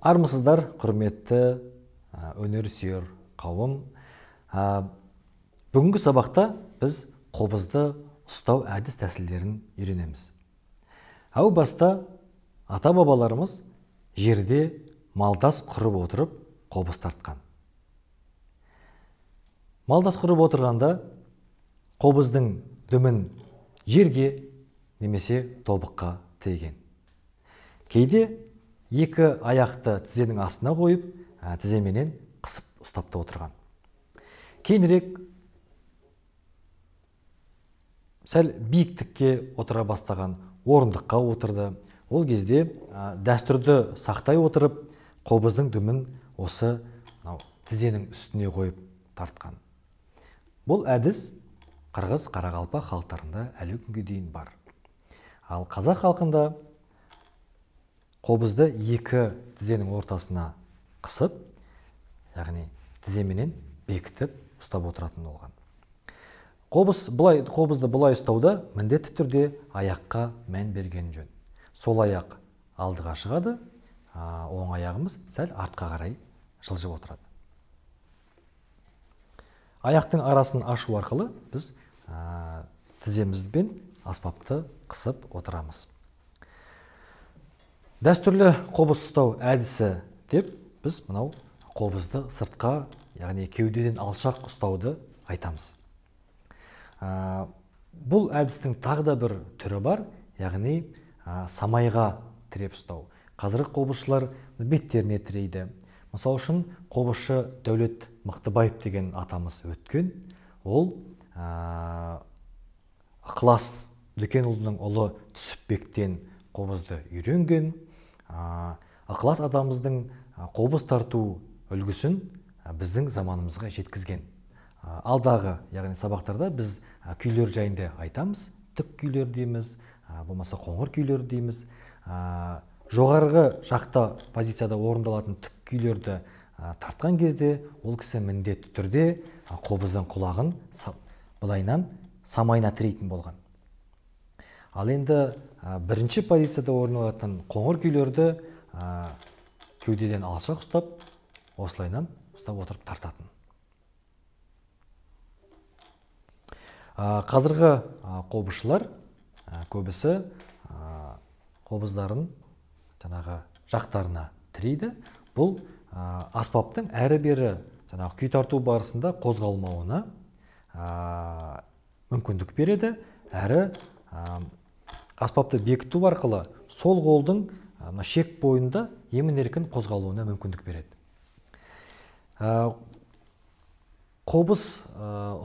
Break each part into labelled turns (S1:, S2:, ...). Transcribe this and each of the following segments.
S1: Армысыздар, құрметті өнер сүйер қауым. Бүгінгі сабақта біз қобызды ұстау әдіс тәсілдерін үйренеміз. Әу баста ата-бабаларымыз жерде малдас құрып отырып қобыз тартқан. Малдас құрып отырғанда қобыздың дүмін жерге немесе тобыққа тіреген. Кейде екі аяқты тізенің астына қойып, тіземенен қысып ұстап та отырған. Кейінірек сәл биіктікке отыра бастаған орындыққа отырды. Ол кезде дәстүрді сақтай отырып, қобыздың дүмін осы тізенің үстіне қойып тартқан. Бұл әдіс қырғыз, қарақалпақ халықтарында әлі күнге дейін бар. Ал қазақ халқында қобызды екі тізенің ортасына қысып, яғни тіземенен бекітіп ұстап отыратын болған. Қобызды былай ұстауда міндетті түрде аяққа мән берген жөн. Сол аяқ алдыға шығады, оң аяғымыз сәл артқа қарай жылжып отырады. Аяқтың арасын ашу арқылы біз тіземізбен аспапты қысып отырамыз. Дәстүрлі қобыз ұстау әдісі деп біз мынау қобызды сыртқа, яғни кеудеден алшақ ұстауды айтамыз. Бұл әдістің тағы да бір түрі бар, яғни самайға тіреп ұстау. Қазіргі қобызшылар беттеріне тірейді. Мысал үшін, қобызшы Дәулет Мықтыбаев деген атамыз өткен. Ол Ықылас Дүкенұлының ұлы Түсіпбектен қобызды үйренген. Ықылас атамыздың қобыз тарту үлгісін біздің заманымызға жеткізген. Алдағы, яғни сабақтарда біз күйлер жайында айтамыз, түк күйлер дейміз, болмаса қоңыр күйлер дейміз. Жоғарғы жақта позицияда орындалатын түк күйлерді тартқан кезде ол кісі міндетті түрде қобыздың құлағын былайынан самайына тірейтін болған. Ал енді бірінші позицияда орындалатын қоңыр күйлерді кеудеден алшақ ұстап, осылайынан ұстап отырып тартатын. Қазіргі қобызшылар көбісі қобыздарын жаңағы жақтарына тірейді. Бұл аспаптың әрі-бері жаңағы күй тарту барысында қозғалмауына мүмкіндік береді. Әрі аспапты бекіту арқылы сол қолдың шек бойында емін-еркін қозғалуына мүмкіндік береді. Қобыз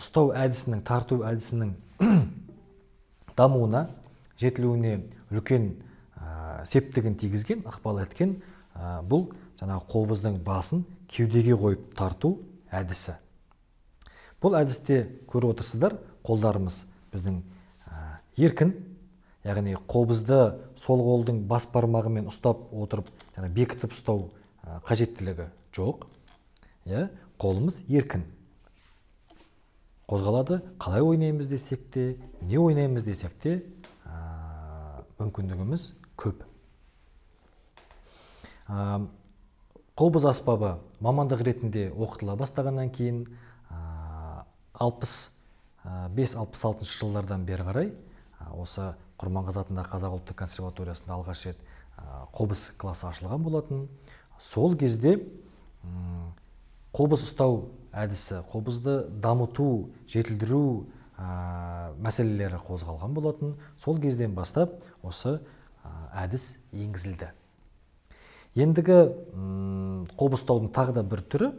S1: ұстау әдісінің, тарту әдісінің дамуына, жетілуіне үлкен септігін тигізген, ықпал еткен бұл жаңағы қобыздың басын кеудеге қойып тарту әдісі. Бұл әдісте көріп отырсыздар, қолдарымыз біздің еркін, яғни қобызды сол қолдың бас бармағымен ұстап отырып, яғни бекітіп ұстау қажеттілігі жоқ. Қолымыз еркін қозғалады. Қалай ойнаймыз десек те, не ойнаймыз десек те, мүмкіндігіміз көп. Қобыз аспабы мамандық ретінде оқытыла бастағаннан кейін 65-66 жылдардан бері қарай осы Құрманғазы атындағы Қазақ ұлттық консерваториясында алғаш рет қобыз класы ашылған болатын. Сол кезде қобыз ұстау әдісі, қобызды дамыту, жетілдіру мәселелері қозғалған болатын. Сол кезден бастап осы әдіс енгізілді. Ендігі қобыз ұстаудың тағы да бір түрі,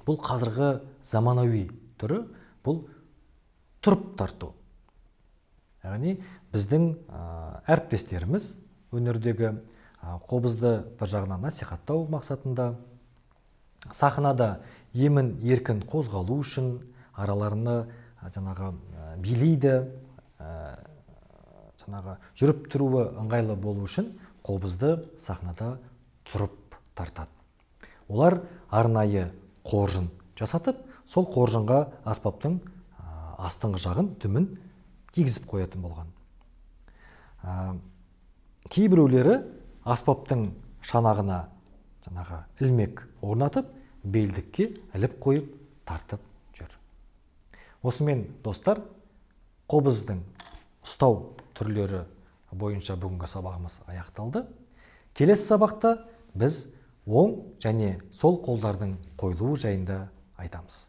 S1: бұл қазіргі заманауи түрі, бұл тұрып тарту. Яғни біздің әріптестеріміз өнердегі қобызды бір жағынан насихаттау мақсатында сахнада емін еркін қозғалу үшін араларына жаңағы билейді, жаңағы жүріп тұруы ыңғайлы болу үшін қобызды сахнада тұрып тартады. Олар арнайы қоржын жасатып, сол қоржынға аспаптың астыңғы жағын, дүмін кигізіп қоятын болған. Кейбіреулері аспаптың шанағына жаңағы ілмек орнатып, белдікке іліп қойып тартып жүр. Осымен, достар, қобыздың ұстау түрлері бойынша бүгінгі сабағымыз аяқталды. Келесі сабақта біз оң және сол қолдардың қойылуы жайында айтамыз.